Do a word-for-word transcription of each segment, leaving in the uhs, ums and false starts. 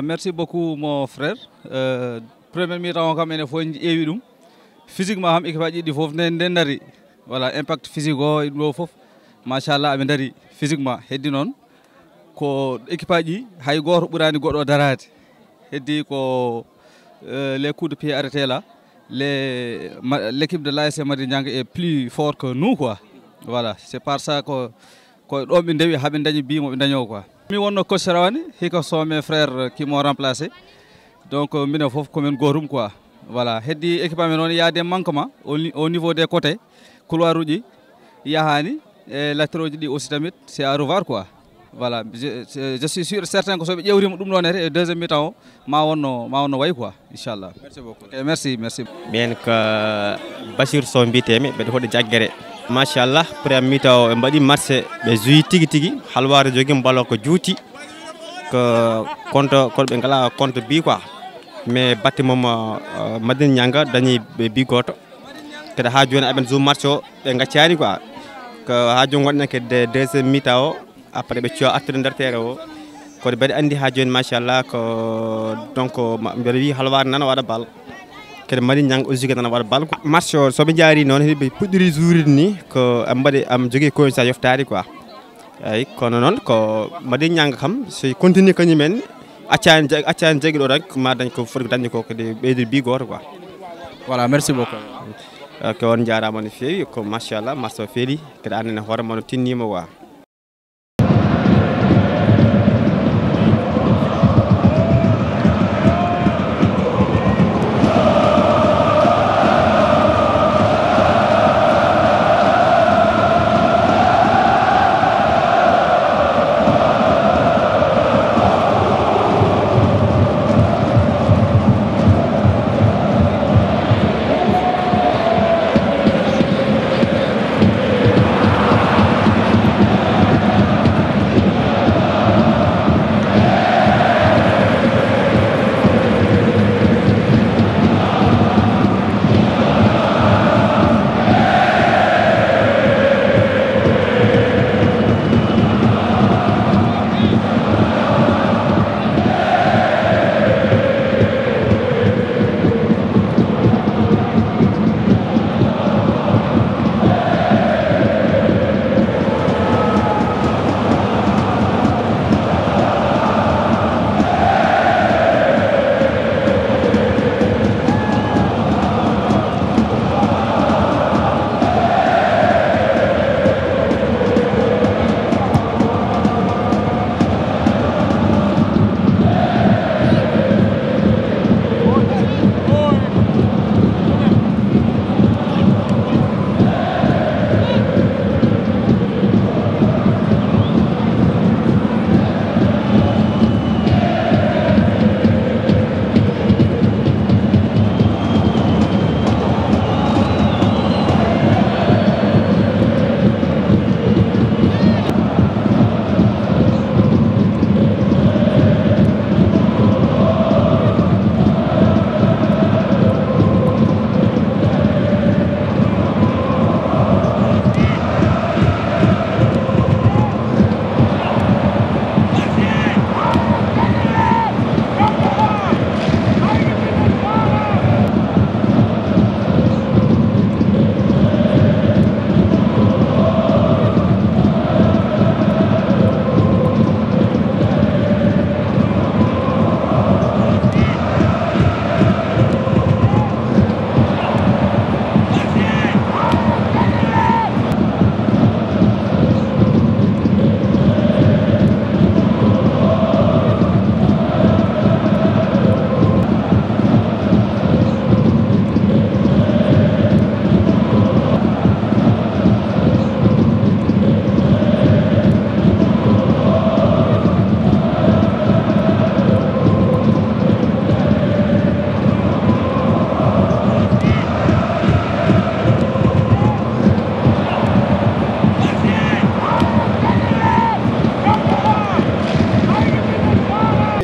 Merci beaucoup, mon frère. Euh, premier mi-temps o kam, enen fof en ƴeewi ɗum. Physiquement kam, équipe aji ɗiɗi fof nde, nde dari. Voilà, impact physique o e ɗum ɗo fof. Machallah, aɓe dari physiquement. Heddi noon, ko équipe aji ɗi, hay gooto ɓuraani goɗɗo daraade. Heddi ko, euh, les coups de pied arrêtés là. Les, ma-, l'équipe de l'A S C Madi Niang est plus fort que nous, quoi. Voilà, c'est par ça que ko ɗo ɓe ndewi haa ɓe ndañi bi mo ɓe ndañoo quoi. Mi wonno coach Rawane, hika sont mes frères qui m'ont remplacé. Donc, euh, minen fof ko men gootum quoi. Voilà, heddi équipe amen noon, il y a des manquements au ni-, au niveau des côtés, couloir uji yahaani, e latéraux ji ɗi aussi tamit, c'est à revoir quoi. Voilà, je, je, je suis sûr et certain ko so ɓe ƴeewriima ɗum ɗoon e deuxième mi-temps o, ma wonno, ma wonno wayi quoi, inchallah. Merci beaucoup. Ok, merci, merci. Ɓeen ko Bachir Sow mbiyetee-mi, mbeɗa hoɗi Jaggere. Machallah, premier mi-temps o ɓe mbaɗi match, ɓe joué tigi tigi, Halwar jogi ballon ko juuti. Ko contre, kono ɓe ngalaa contre bi quoi. Mais batte mum, euh, Madi Niang dañi ɓe bi gooto. Kadi haa jooni aɓen joué match o, ɓe ngaccaani quoi. Ko haa jooni ngonɗen ke de-, deuxième mi-temps o, après ɓe cuwa artude nder terrain o. Kono mbeɗa anndi haa jooni, machallah, ko donc, ma-, mbeɗa wiyi Halwar nana waɗa bal. Kadi Madi Niang aussi ko nana waɗa bal. Match o, so ɓe njaari noon, hiɓe puɗɗiri juuride ni, ko am mbaɗi, am jogii coin sa yoftaade quoi. Eeyi, kono noon ko Madi Niang kam, so continue kañum en, accaani ja-, accaani jaggi ɗo tan, ma dañ ko foti ko dañde ko, kadi ɓeydude bi gooto quoi. Voilà, merci beaucoup. Ok, on njaaraama no feewi, ko machallah, match o feeli, kadi aan ne hoore ma no tinniima quoi.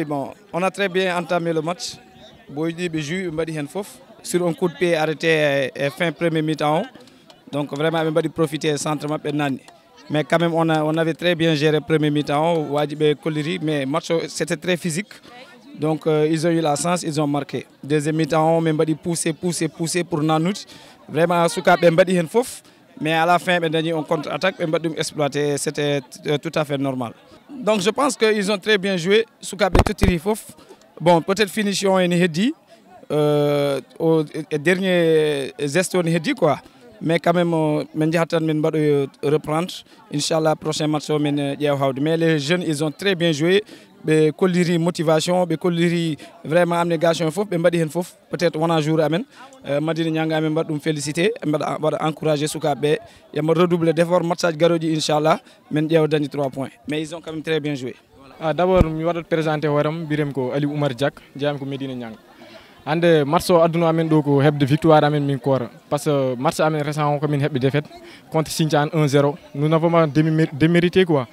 Et bon, on a très bien entamé le match. Boy ɗi ɓe joué, ɓe mbaɗi heen fof. Sur un coup de pied arrêté e fin premier mi-temps o. Donc vraiment, ɓe mbaɗi profité e centre maɓɓe nanni. Mais quand même, on a, on avait très bien géré premier mi-temps o. Waji ɓe kolliri, mais match o, c'était très physique. Donc, euh, ils ont eu la chance, ils ont marqué. Deuxième mi-temps, on m'a dit pousser, pousser, pousser pour Nanut. Vraiment, Souka ben badi hen fof. Mais à la fin, ben dani on contre-attaque, ben badi exploité. C'était euh, tout à fait normal. Donc, je pense qu'ils ont très bien joué. Souka ben tout fof. Bon, peut-être finition en Hedi. Euh, au, au dernier geste en Hedi, quoi. Mais quand même, euh, min jahat tan min mbaɗo reprendre. Inchallah, prochain match o min ƴeewa hawde. Mais les jeunes, ils ont très bien joué. Ɓe kolliri motivation, ɓe kolliri vraiment abnégation fof, ɓe mbaɗi hen fof. Peut-être wona jour amen. Euh, Madina Ñanga, amin mbaɗa ɗum félicité, mbaɗa waɗa encouragé sukaaɓe ɓe. Yamba redouble d'effort, match aji garoji inchallah, min ƴeewa dañi trois points. Mais ils ont quand même très bien joué. Ah, d'abord mi waɗat présenté hooram, mbirem ko Ali Oumar Diak, jeeyam ko Medina Ñang. Hannde match o adduno amen ɗo ko heɓde victoire amen min koora, parce que match amen récent o ko min heɓɓi défaite contre Sintian un zéro. Nous n'avons pas démé- démérité quoi.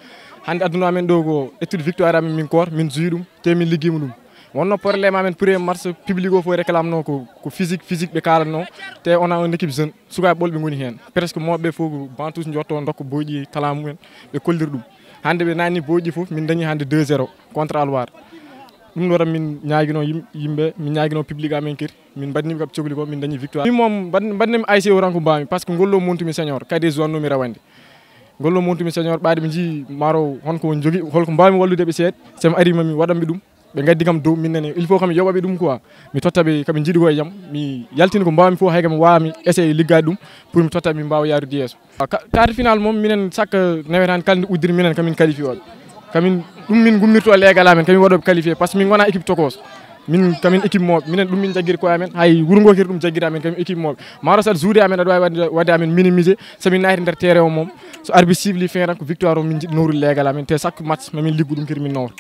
Hannde adduno amen ɗo ko ettude victoire amen min koor, min juyi ɗum, te min liggiima ɗum. Wonno problème amen premier match, public o fof réclame no ko, ko physique physique ɓe kalanno. Te on a une équipe jeune, sukaaɓe ɓolɓe ngoni heen, presque mooɓe fof ko bantus jotto dokka boyɗi talent mumen, ɓe kolliri ɗum. Hannde ɓe nanni boyɗi fof, min dañi hannde deux zéro contre Alwar. Ɗum ɗo tan min ñaagino yim- yimɓe, min ñaagino public amen kadi, min mbaɗnima kam cokli ko min dañi victoire. Min moom mbaɗ- mbaɗnimi A S C o tan ko mbawmi, parce que ngollo montumi senior kadi zone nomi rawande. Ngollo montumi senior ɓaade ɓe njii maro honko woni jogi, holko mbawmi wallude ɓe seeɗa, so mi ari mami waɗanɓe ɗum. Ɓe ngaddi kam dow min nene il faut kam yoɓaɓe ɗum quoi. Mi totta ɓe kaɓe jiiɗi ko e jam, mi yaltini ko mbawmi fof, hay kam mi wawa mi essaye liggade ɗum pour mi totta min mbawa yarude yeeso. Ka- quart final moom minen chaque newetani kala nde uddiri minen kamin qualifié oɓe. Kamin ɗum min gummirto e leegal amen, kamin waɗoɓe qualifié, parce que min gona équipe tokos. Min kamin équipe mooɓe, minen ɗum min jaggiri koye amen, hay wuro ngo kadi ɗum jaggiri amen, kamin équipe mooɓe. Maro sat joué amen aɗa wawi wadde amen minimisé, so min naati nder terrain o moom, so arbitre siffli fin tan ko victoire o min jiɗi nowrude leegal amen, te chaque match mamin liggu ɗum kadi min nowra.